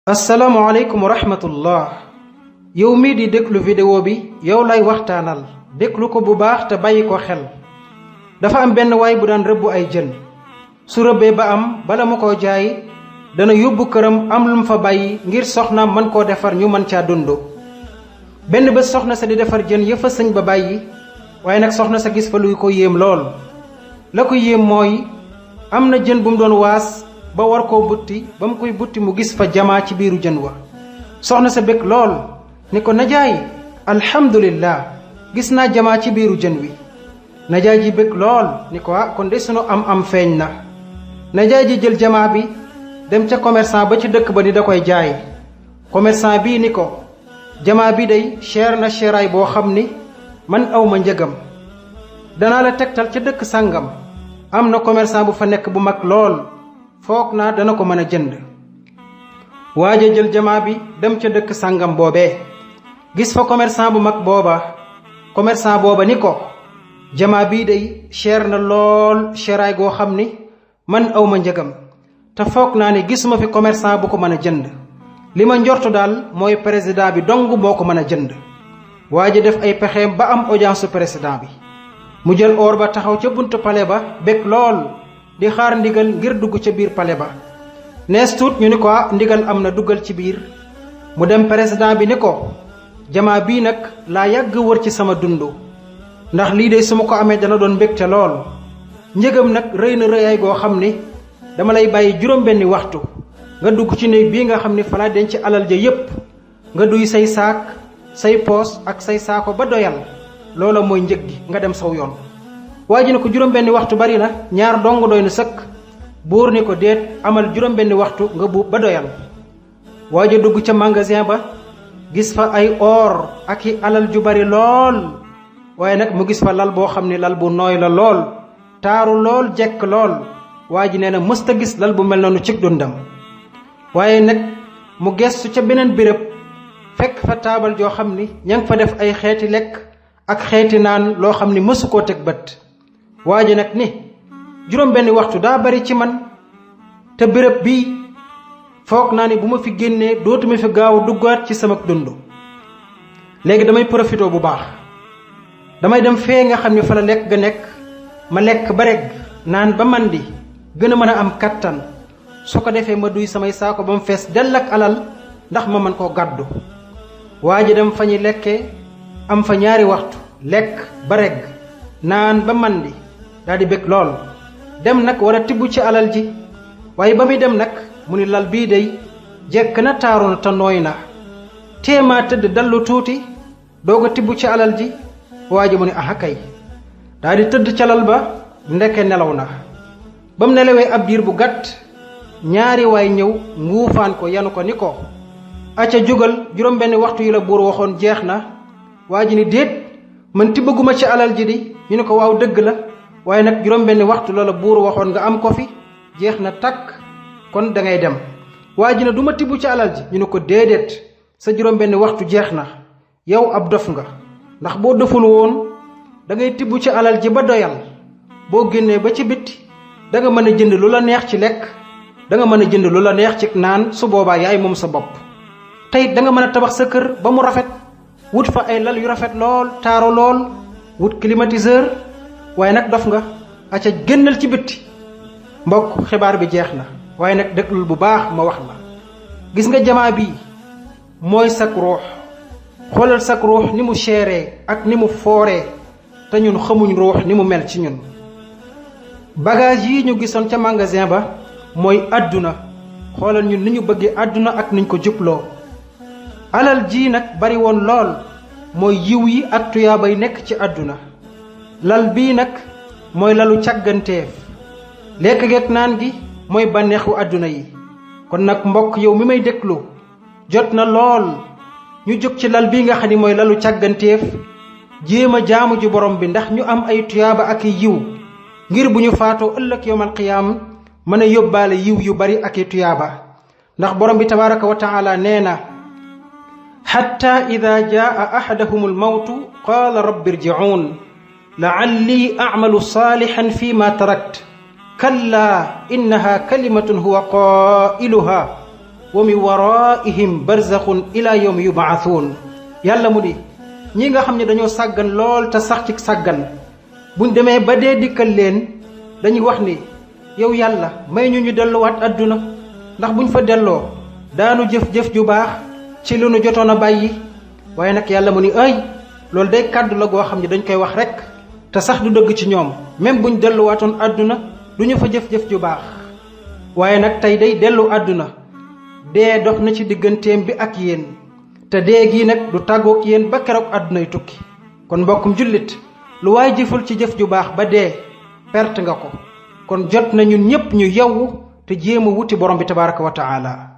asalaamaaleykum wa rahmatullah yow mii di déglu vidéo bi yow lay waxtaanal déglu ko bu baax te bàyyi ko xel. dafa am benn waay bu daan rëbbu ay jën su rëbbee ba am bala mu ko jaay dana yóbbu këram am lu mu fa bàyyi ngir soxnaam mën koo defar ñu mën caa dund. benn bés soxna sa di defar jën ya fa sëñ ba bàyyi waaye nag soxna sa gis fa luy ko yéem lool. la ko yéem mooy am na jën bu mu doon waas ba war koo butti ba mu koy butti mu gis fa jamaa ci biiru jën wa. soxna sa bég lool ni ko najaay alhamdulillah gis naa jamaa ci biiru jën wi. najaay ji bég lool ni ko kon de sunu am feeñ na. najaay ji jël jamaa bi dem ca commerçant ba ci dëkk ba ni da koy jaay. commerçant bii ni ko jamaa bi day cher na cheraay boo xam ni man awma njëgam. danaa la tegtal ca dëkk sàngam am na commerçant bu fa nekk bu mag lool foog naa dana ko mën a jënd. waaja jël jamaa bi dem ca dëkk sàngam boobee gis fa commerçant bu mag booba. commerçant booba ni ko jamaa bii day cher na lool cheraay goo xam ni man awma njëgam te foog naa ne gisuma fi commerçant bu ko mën a jënd. li ma njortu daal mooy président bi dong moo ko mën a jënd. waaja def ay pexeem ba am audience su président bi mu jël or ba taxaw ca buntu palais ba bég lool di xaar ndigal ngir dugg ca biir palais ba. nees tuut ñu ni ko ndigal am na duggal ci biir. mu dem président bi ni ko jamaa bii nag laa yàgg wër ci sama dund ndax lii de su ma ko amee dana doon mbégte lool. njëgam nag rëy na rëyaay goo xam ni dama lay bàyyi juróom-benni waxtu nga dugg ci néeg bii nga xam ni falaa denc alal ja yépp nga duy say saak say poos ak say saako ba doyal. loola mooy njëg gi nga dem saw yoon. waa ji ne ko juróom-benni waxtu bari na ñaar dong doy na sëkk. buur ni ko déet amal juróom-benni waxtu nga buub ba doyal. waa ji dugg ca magasin ba gis fa ay or ak i alal ju bari lool waaye nag mu gis fa lal boo xam ni lal bu nooy la lool taaru lool jekk lool. waa ji nee na mësta gis lal bu mel noonu cig dundam. waaye nag mu gestu ca beneen béréb fekk fa taabal joo xam ni ña ngi fa def ay xeeti lekk ak xeeti naan loo xam ni mësu koo teg bët. waa ji nag ni juróom-benni waxtu daa bari ci man te béréb bii foog naa ni bu ma fi génnee dootuma fi gaaw duggaat ci sama dund. léegi damay profité bu baax damay dem fee nga xam ni fa la lekk ga nekk ma lekk ba regg naan ba mandi gën a mën a am kattan su ko defee ma duy samay saako ba mu fees dell ak alal ndax ma mën koo gàddu. waa ji dem fa ñuy lekkee am fa ñaari waxtu lekk ba regg naan ba mandi daal di bég lool. dem nag war a tibb ci alal ji waaye ba muy dem nag mu ni lal bii day jekk na taaru na te nooy na téemaa tëdd dallu tuuti doog a tibb ci alal ji. waa ji mu ni aha kay daal di tëdd ca lal ba ndeke nelaw na. ba mu nelawee ab diir bu gàtt ñaari waay ñëw nguufaan ko yanu ko ni ko acca jógal juróom-benni waxtu yi la buur waxoon jeex na. waa ji ni déet man tibbaguma ci alal ji di. ñu ne ko waaw dëgg la waaye nag juróom-benni waxtu la buur waxoon nga am ko fi jeex na takk kon da ngay dem. waa ji ne du ma tibb ci alal ji. ñu ne ko déedéet sa juróom-benni waxtu jeex na yow ab dof nga ndax boo doful woon da ngay tibb ci alal ji ba doyal boo génnee ba ci bitti da nga mën a jënd lu la neex ci lekk da nga mën a jënd lu la neex ci naan su boobaa yaay moom sa bopp. tey da nga mën a tabax sa kër ba mu rafet wut fa ay lal yu rafet lool taaro lool wut climatiseur waaye nag dof nga aca génnal ci bitti. mbokk xibaar bi jeex na waaye nag déglul bu baax ma wax la. gis nga jamaa bi mooy sak ruux. xoolal sak ruux ni mu seeree ak ni mu fooree te ñun xamuñ ruux ni mu mel ci ñun. bagage yi ñu gisoon ca magasin ba mooy àdduna. xoolal ñun ni ñu bëggee àdduna ak niñ ko jubloo. alal ji nag bari woon lool mooy yiw yi ak tuyaaba yi nekk ci àdduna. lal bii nag mooy lalu càgganteef. lekk geek naan gi mooy bànneexu àdduna yi. kon nag mbokk yow mi may déglu jot na lool ñu jóg ci lal bii nga xam ni mooy lalu càgganteef jéem a jaamu ji borom bi ndax ñu am ay tuyaaba ak i yiw ngir bu ñu faatoo ëllëg yowmal qiyaam mën a yóbbaale yiw yu bari ak i tuyaaba. ndax borom bi tabaraka wa taala nee na xatta ida jaa ahadahum almawtu qaala rabbi irjicuun la'alli acmalu saalixan fi ma tarakt kallaa innaha kalimatun huwa qaa'iluha wa min waraihim barzakhun ila yawmi yub'athun. yàlla mu di ñi nga xam ne dañoo sàggan lool te sax ci sàggan buñ demee ba dee dikkal leen dañuy wax ni yow yàlla may ñu delluwaat àdduna ndax buñ fa delloo daanu jëf-jëf ju baax ci lu nu jotoon a bàyyi. waaye nag yàlla mu ni ay loolu day kàddu la goo xam ne dañ koy wax rek te sax du dëgg ci ñoom même buñ delluwaatoon àdduna du ñu fa jëf-jëf ju baax. waaye nag tey day dellu àdduna dee dox na ci digganteem bi ak yéen te dee gii nag du tàggoog yéen ba keroog àddunay tukki. kon mbokkum jullit lu waay jëful ci jëf ju baax ba dee perte nga ko. kon jot na ñun ñépp ñu yewwu te jéem a wuti borom bi tabaraka wa taala.